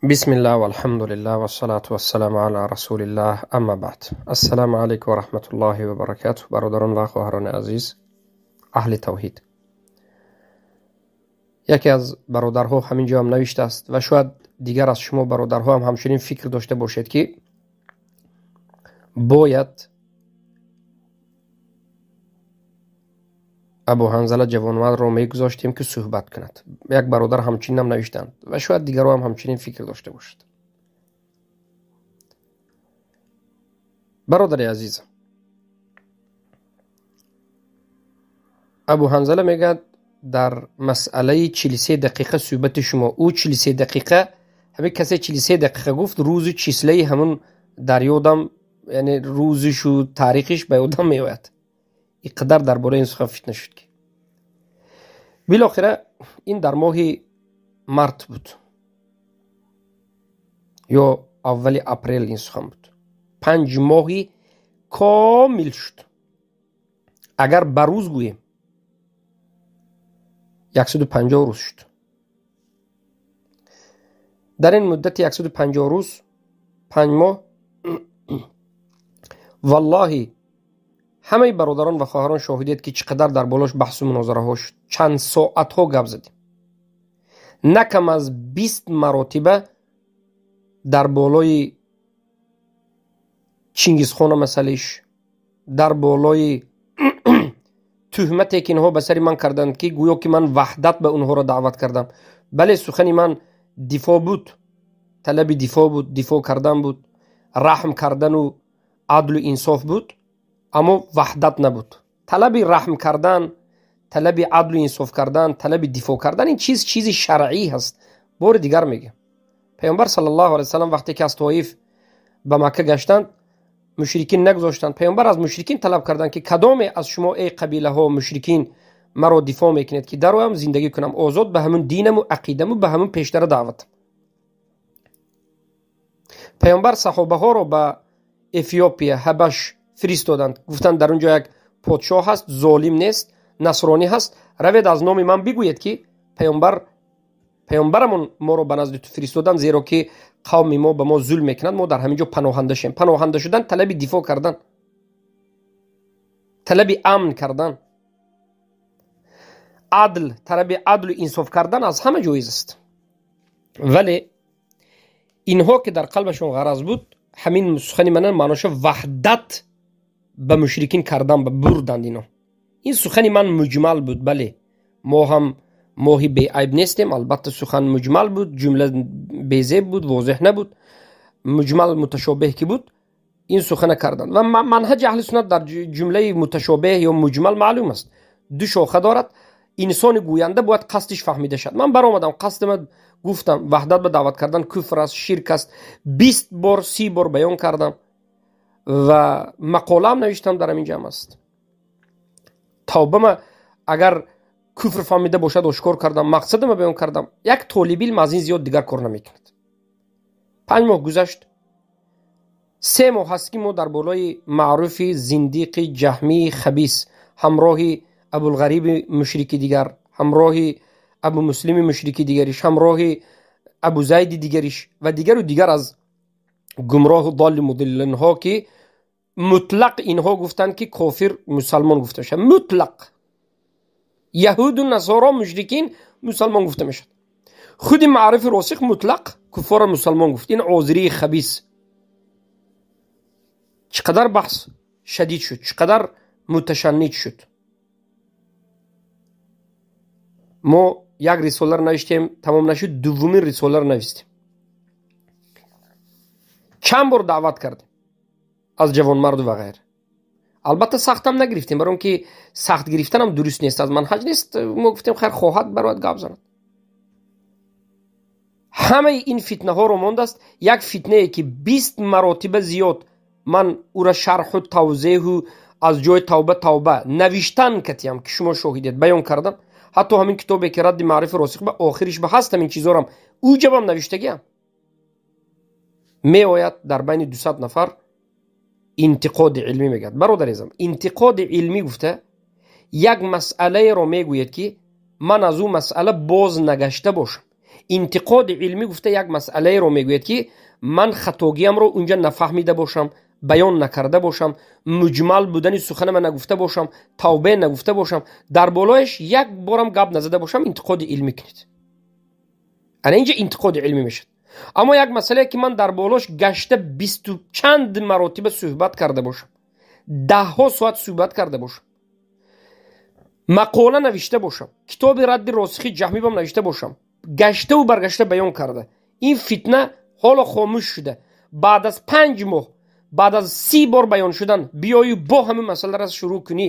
Бисмиллах, валхамдулиллах, вассалату вассаламу ала расулиллах, амма баъд. Ассаламу алайкум ва раҳматуллоҳи ва баракатуҳ. Бародарон ва хоҳарони азиз, аҳли тавҳид. Яке аз бародарҳо ҳамин ҷо ҳам навиштааст ва шояд дигар аз шумо бародарҳо ҳам ҳамчунин фикр дошта бошед, ки бояд Абу Ҳанзала ҷавонмардро мегузоштем, ки суҳбат кунад. Як бародар ҳамчунинам навиштанд ва шояд дигарро ҳам ҳамчунин фикр дошта бошад. Бародари азиз, Абу Ҳанзала мегӯяд дар масъалаи 43 дақиқа суҳбати шумо, ӯ 43 дақиқа, ҳамин касе 43 дақиқа гуфт, рӯзу числаи ҳамун дар ёдам, яъне рӯзишу таърихиш ба ёдам меояд. Ин қадар дар бораи ин сухан фитна шуд, ки билохира ин дар моҳи март буд ё аввали апрел ин сухан буд. 5 моҳи комил шуд. Агар ба рӯз гӯем, 150 рӯз шуд. Дар ин муддати 150 рӯз, 5 моҳ, валлоҳи ҳамаи бародарон ва хоҳарон шоҳидед, ки чӣ қадар дар болош баҳсу мунозираҳо шуд. Чанд соатҳо гап задем. На кам аз 20 маротиба дар болои Чингизхона масъалаиш, дар болои туҳмате, ки инҳо ба сари ман карданд, ки гӯё ки ман ваҳдат ба онҳоро даъват кардам. Бале, сухани ман дифоъ буд, талаби дифоъ буд, дифоъ кардан буд, раҳм кардану адлу инсоф буд, аммо ваҳдат набуд. Талаби раҳм кардан, талаби адлу инсоф кардан, талаби дифоъ кардан ин чиз чизи шаръӣ ҳаст. Бори дигар мегӯям, Паёмбар саллаллоҳу алайҳи васаллам вақте ки аз Тоиф ба Макка гаштанд, мушрикин нагузоштанд. Паёмбар аз мушрикин талаб карданд, ки кадоме аз шумо, эй қабилаҳо, мушрикин, маро дифоъ мекунед, ки дароям зиндагӣ кунам озод ба ҳамун динаму ақидаму ба ҳамун пештара даъватам. Паёмбар саҳобаҳоро ба Эфиопия, Ҳабаш фиристоданд. Гуфтанд, дар он ҷо як подшоҳ ҳаст, золим нест, насронӣ ҳаст, равед аз номи ман бигӯед, ки паёмбарамон моро ба назди ту фиристоданд, зеро ки қавми мо ба мо зулм мекунанд, мо дар ҳамин ҷо паноҳанда шем. Паноҳанда шудан талаби дифоъ кардан, талаби амн кардан, адл, талаби адлу инсоф кардан аз ҳама ҷоиз аст. Вале инҳо ки дар қалбашон ғараз буд, ҳамин сухани мана маъноша ваҳдат ба мушрикин кардан ба бурданд ино. Ин сухани ман муҷмал буд. Бале, мо ҳам моҳи беайб нестем, албатта сухан муҷмал буд, ҷумла безеб буд, возеҳ набуд, муҷмал муташобеҳ ки буд, ин сухана карданд. Ва манҳаҷи аҳли суннат дар ҷумлаи муташобеҳ ё муҷмал маълум аст, ду шоха дорад. Инсони гӯянда бояд қасдиш фаҳмида шавад. Ман баромадам, қасдима гуфтам, ваҳдат ба даъват кардан куфр аст, ширк аст, 20 бор, 30 бор баён кардам ва мақолаам навиштам, дар ҳамин ҷамъ аст. Тавбама агар куфр фаҳмида бошад, ошкор кардам, мақсадама баён кардам. Як толиби илм аз ин зиёд дигар кор намекунад. 5 моҳ гузашт, 3 моҳ ҳаст, ки мо дар болои маъруфи зиндиқи ҷаҳмии хабис, ҳамроҳи Абулғариби мушрики дигар, ҳамроҳи Абумуслими мушрики дигариш, ҳамроҳи Абузайди дигариш ва дигару дигар аз гумроҳу долли мудиллинҳо, ки мутлақ инҳо гуфтанд, ки кофир мусалмон гуфта мешавад. Мутлақ яҳуду насоро мушрикин мусалмон гуфта мешавад. Худи маърифи росих мутлақ куффорро мусалмон гуфт. Ин озирии хабис. Чӣ қадар баҳс шадид шуд, чӣ қадар муташанниҷ шуд. Мо як рисоларо навиштем, тамом нашуд, дуввумин рисоларо навистем. Чанд бор даъват кардем аз ҷавонмарду ва ғайра. Албатта сахтам нагирифтем, барои он ки сахт гирифтанам дуруст нест, аз манҳаҷ нест. Мо гуфтем, хайр, хоҳад барояд гап занад. Ҳамаи ин фитнаҳоро мондааст. Як фитнае, ки 20 маротиба зиёд ман ӯра шарҳу тавзеҳу аз ҷои тавба тавба навиштан катиям, ки шумо шоҳидед, баён кардам. Ҳатто ҳамин китобе, ки радди маърифи росих ба охириш ба ҳаст, ҳамин чизорам ӯ ҷабам навиштагиам. Меояд дар байни 200 нафар интиқоди илмӣ мегӯяд. Бародаризам, интиқоди илмӣ гуфта як масъалаеро мегӯяд, ки ман аз ӯ масъала боз нагашта бошам. Интиқоди илмӣ гуфта як масъалаеро мегӯяд, ки ман хатогиамро унҷа нафаҳмида бошам, баён накарда бошам, муҷмал будани суханама нагуфта бошам, тавбе нагуфта бошам, дар болояш як борам гап назада бошам, интиқоди илмӣ кунед. Ана инҷа интиқоди илмӣ мешавад. Аммо як масъалае, ки ман дар болош гашта бисту чанд маротиба суҳбат карда бошам, даҳҳо соат суҳбат карда бошам, мақола навишта бошам, китоби радди росихи ҷаҳмибам навишта бошам, гаштаву баргашта баён карда, ин фитна ҳоло хомӯш шуда, баъд аз 5 моҳ, баъд аз 30 бор баён шудан биёю бо ҳамин масъаларо шурӯъ кунӣ,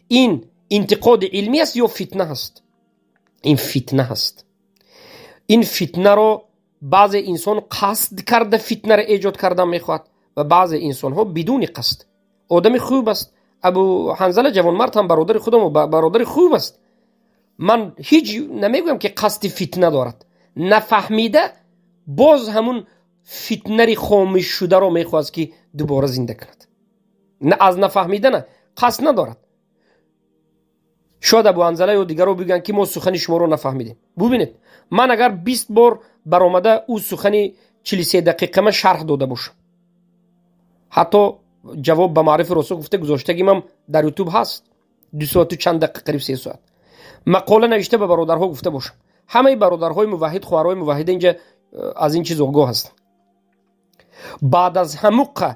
ин интиқоди илмӣ аст ё фитна ҳаст? Ин фитна ҳаст. Ин фитнаро баъзе инсон қасд карда фитнаро эҷод кардан мехоҳад ва баъзе инсонҳо бидуни қасд. Одами хуб аст Абу Ҳанзала ҷавонмард ҳам, бародари худам, бародари хуб аст. Ман ҳеҷ намегӯям, ки қасди фитна дорад. Нафаҳмида боз ҳамун фитнари хомӯш шударо мехоҳад, ки дубора зинда кунад. Аз нафаҳмидана, қасд надорад. Шояд Абу Ҳанзала ё дигарро бигӯянд, ки мо сухани шуморо нафаҳмидем. Бубинед, ман агар 20 бор баромада ӯ сухани 43 дақиқама шарҳ дода бошам, ҳатто ҷавоб ба Маърифи Росих гуфта гузоштагимам дар Ютуб ҳаст, 2 соату чанд дақиқа, қариб 3 соат, мақола навишта ба бародарҳо гуфта бошам, ҳамаи бародарҳои муваҳид, хоҳарҳои муваҳида инҷа аз ин чиз огоҳ ҳастанд. Баъд аз ҳамуқа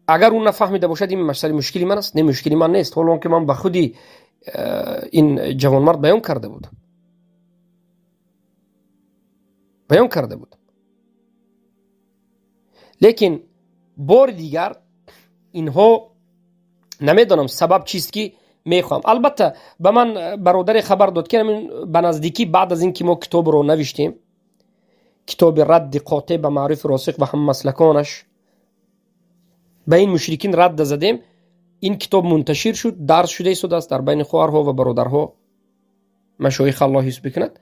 агар ӯ нафаҳмида бошад, ин масъалаи мушкили ман аст? Не, мушкили ман нест. Ҳоло он ки ман ба худи ин ҷавонмард баён карда будам, баён карда будам. Лекин бори дигар инҳо, намедонам, сабаб чист, ки мехоҳам. Албатта, ба ман бародаре хабар дод, ки ба наздикӣ, баъд аз ин ки мо китобро навиштем, китоби радди қотеъ ба Маърифи Росиқ ва ҳаммаслаконаш, ба ин мушрикин радда задем, ин китоб мунташир шуд, дарс шуда истодааст дар байни хоҳарҳо ва бародарҳо. Машоих, Аллоҳ ҳифз бикунад,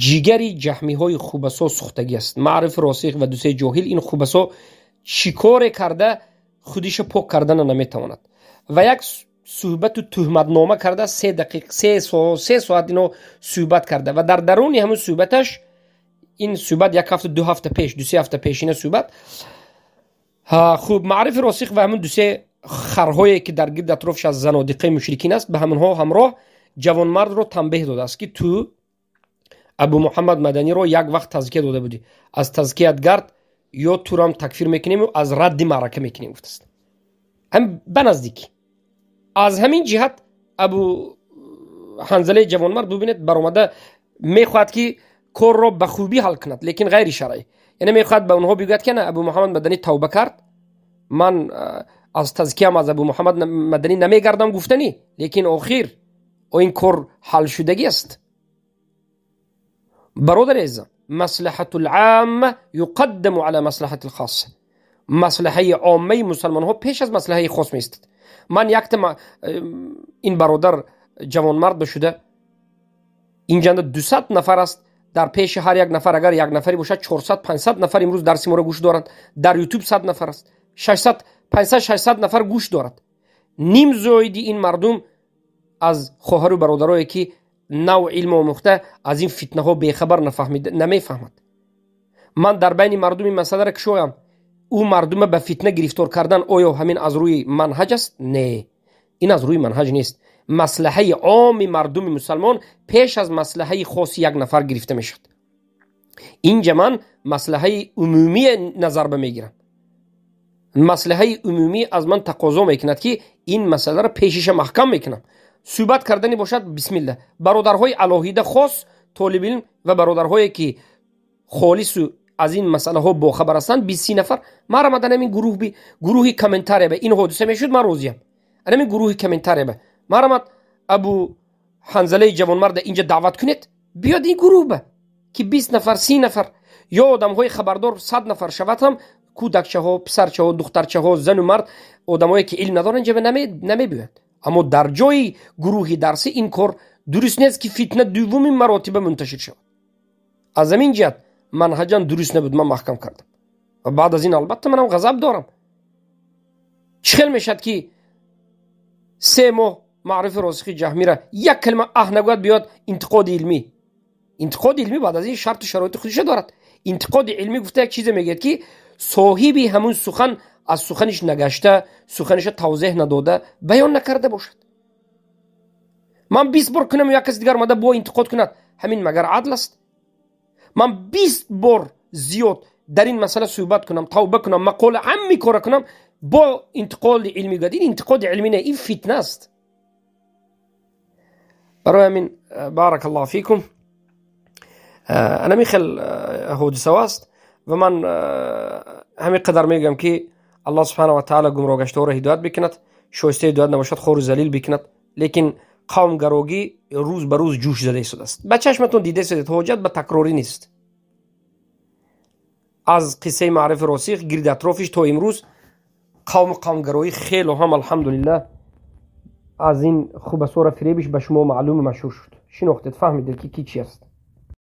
ҷигари ҷаҳмиҳои хубасо сӯхтагӣ аст. Маърифи Росиқ ва дусе ҷоҳил, ин хубасо чӣ коре карда худиша пок кардана наметавонад ва як суҳбату туҳматнома карда, 3 дақиқ, 3 соат ино суҳбат карда ва дар даруни ҳамун суҳбаташ, ин суҳбат як ҳафта, 2 ҳафта пеш, 2-3 ҳафта пешина суҳбат. Хуб, Маърифи Росиқ ва ҳамун дусе харҳое, ки дар гирди атрофш аз занодиқаи мушрикин аст, ба ҳамонҳо ҳамроҳ ҷавонмардро танбеҳ додааст, ки ту Абу Муҳаммад Маданиро як вақт тазкия дода будӣ, аз тазкият гард ё турам такфир мекунему аз радди маърака мекунем, гуфтааст. Ҳам ба наздикӣ аз ҳамин ҷиҳат Абу Ҳанзалаи ҷавонмард, бубинед, баромада мехоҳад, ки корро ба хубӣ ҳал кунад, лекин ғайри шаръӣ. Яъне мехоҳад ба онҳо бигӯяд, ки на, Абу Муҳаммад Маданӣ тавба кард, ман аз тазкиям аз Абу Муҳаммад Маданӣ намегардам, гуфтанӣ. Лекин охир ин кор ҳалшудагӣ аст. Бародари азизам, مصلحة العامة يقدم على مصلحة الخاصة. маслиҳаи оммаи мусалмонҳо пеш аз маслиҳаи хос меистад. Ман якта ин бародар ҷавонмард бошуда, инҷанда 200 нафар аст. Дар пеши ҳар як нафар агар як нафаре бошад, 400, 500 нафар имрӯз дарси моро гӯш доранд. Дар Ютуб 100 нафар аст, 600, 500, 600 нафар гӯш дорад. Ним зоиди ин мардум аз хоҳару бародарое, ки нав илм омӯхта, аз ин фитнаҳо бехабар, намефаҳмад. Ман дар байни мардум ин масъаларо кушоям, ӯ мардума ба фитна гирифтор кардан, оё ҳамин аз рӯи манҳаҷ аст? Не, ин аз рӯи манҳаҷ нест. Маслиҳаи омми мардуми мусалмон пеш аз маслиҳаи хоси як нафар гирифта мешавад. Инҷа ман маслиҳаи умумие назар ба мегирам. Маслиҳаи умумӣ аз ман тақозо мекунад, ки ин масъаларо пешиша маҳкам мекунам. Суҳбат кардани бошад, бисмилла, бародарҳои алоҳида, хос толибилм ва бародарҳое, ки холису аз ин масъалаҳо бохабар ҳастанд, 20-30 нафар марамадан ҳамин гурӯҳи комментария ба ин ҳодиса мешуд, ман розиям. Ҳамин гурӯҳи комментария ба марамад Абу Ҳанзалаи ҷавонмарда инҷа даъват кунед, биёд ин гурӯҳ ба, ки 20 нафар, 30 нафар ё одамҳои хабардор 100 нафар шавад ҳам, кӯдакчаҳо, писарчаҳо, духтарчаҳо, зану мард, одамое, ки илм надоранд, инҷа намебиёянд. Аммо дар ҷои гурӯҳи дарсӣ ин кор дуруст нест, ки фитна дуввуми маротиба мунташир шавад. Аз ҳамин ҷиҳат манҳаҷан дуруст набуд, ман маҳкам кардам. Ва баъд аз ин, албатта, манам ғазаб дорам. Чӣ хел мешавад, ки 3 моҳ Маърифи Росихи ҷаҳмира як калима аҳ нагӯяд, биёяд интиқоди илмӣ? Интиқоди илмӣ баъд аз ин шарту шароити худиша дорад. Интиқоди илмӣ гуфта як чизе мегӯяд, ки соҳиби ҳамун сухан аз суханиш нагашта, суханиша тавзеҳ надода, баён накарда бошад. Ман 20 бор кунам, як каси дигар омада бо интиқод кунад, ҳамин магар адл аст? Ман 20 бор зиёд дар ин масъала суҳбат кунам, тавба кунам, мақола, ҳами кора кунам, бо интиқоди илмӣ гӯяд. Ин интиқоди илмӣ не, ин фитна аст. Барои ҳамин, барак Аллоҳу фикум, анами хел ҳодисаҳо аст ва ман ҳамин қадар мегӯям, ки Аллоҳ субҳанаҳу ва таъала гумроҳгаштаҳоро ҳидоят бикунад, шоистаи ҳидоят набошад, хору залил бикунад. Лекин қавмгарогӣ рӯз ба рӯз ҷӯш зада истодааст. Ба чашматон дида истодед, ҳоҷат ба такрорӣ нест. Аз қиссаи маърифи росих гирди атрофиш то имрӯз қавму қавмгароӣ хело ҳам, алҳамдулиллаҳ, аз ин хубасора фиребиш ба шумо маълуму машҳур шуд. Шинохтед, фаҳмидед, ки ки чи аст.